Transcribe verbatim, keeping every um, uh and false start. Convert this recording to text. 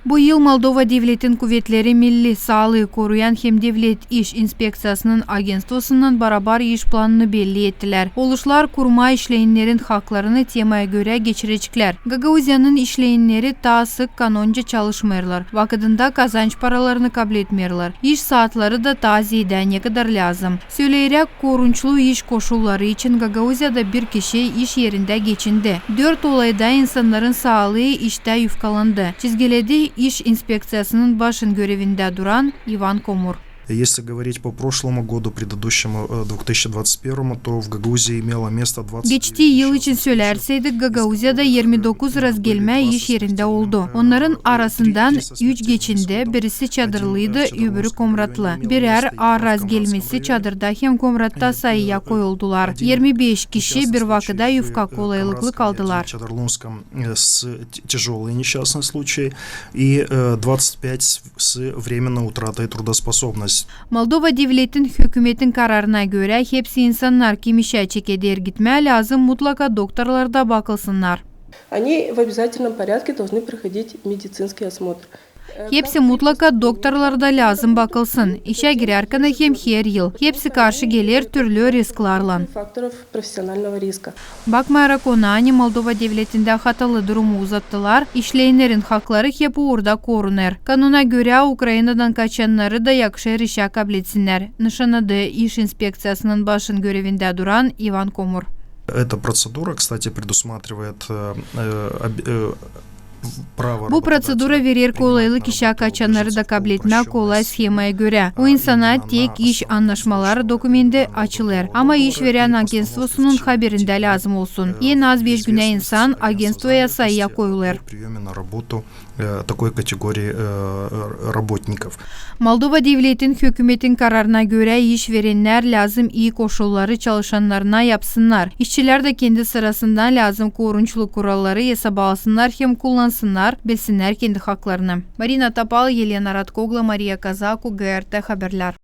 Bu yıl Moldova devletin kuvetleri Milli saalıı koruyan hem Devlet iş inspekţiyasının agentstvosunnan barabar iş planını belli ettilär. Oluşlar kurmaa işleyenneriin haklarını temaya görä geçireceklär. Gagauziyanın işleyenneri taa sık kanonca çalışmêêrlar, vakıdında kazanç paralarını kabletmeerlär, iş saatları da taa zeedä, ne kadar lääzım. Söleeräk, korunçlu iş koşulları için Gagauziyada bir kişi iş erindä geçindi. Dört olayda insannarın saalıı iştä yufkalandı, çizgiledi iş inspekţiyasının başın görevindä duran İvan Komur. Если говорить по прошлому году, предыдущему, э, две тысячи двадцать первому, то в Гагаузии имело место двадцать девять несчастных случаев. Geçti yıl için sölärseydik, Gagauziyada irmi dokuz razgelmä iş erindä oldu. Onnarın arasından üç geçindi, birisi çadırlıydı, öbürü komratlı. Birär ar razgelmesi çadırda hem komratta sayıya koyuldular. Irmi beş kişi bir vakıda yufka kolaylıklı kaldılar. Э, с, т-, тяжёлые несчастные случаи и, э, двадцать пять с, с временной утратой трудоспособности. Moldova devletin hökümetin kararına görä, hepsi insannar, kim işä çekeder gitmää, lääzım mutlaka doktorlarda bakılsınnar. Они в обязательном порядке должны проходить медицинский осмотр. Hepsi mutlaka doktorlarda lääzım bakılsın, işä girärkän hem her yıl. Hepsi karşı geler türlü risklarlan. Факторов профессионального риска. Bakmayarak ona, ani Moldova devletindä hatalı durumu uzattılar, işleyennerin hakları hep uurda korunêr. Kanona görä, Ukrainadan kaçannarı da yakışêr işä kabletsinnär, nışannadı iş inspekţiyasının başın görevindä duran İvan Komur. Эта процедура, кстати, предусматривает, э, э, об-, э, в-, право работодателя принимать на работу беженцев по упрощённой схеме. Bu proţedura verer kolaylık işä kaçannarı da kabletmää kolay shemaya görä. O insana tek iş annaşmaları dokumentti açılêr, ama işverän agentstvosunun haberindä lääzım olsun. En az beş günä insan agentstvoya sayıya koyulêr. При приёме на работу, э, такой категории, э, р-, работников. Moldova devletin hökümetin kararına görä, işverennär lääzım ii koşulları çalışannarına yapsınnar. İşçilär dä kendi sırasında lääzım korunçlu kuralları esaba alsınnar hem kullansınnar, bilsinnär kendi haklarını. Marina Topal, Elena Ratkogla, Mariya Kazaku, G R T haberlär.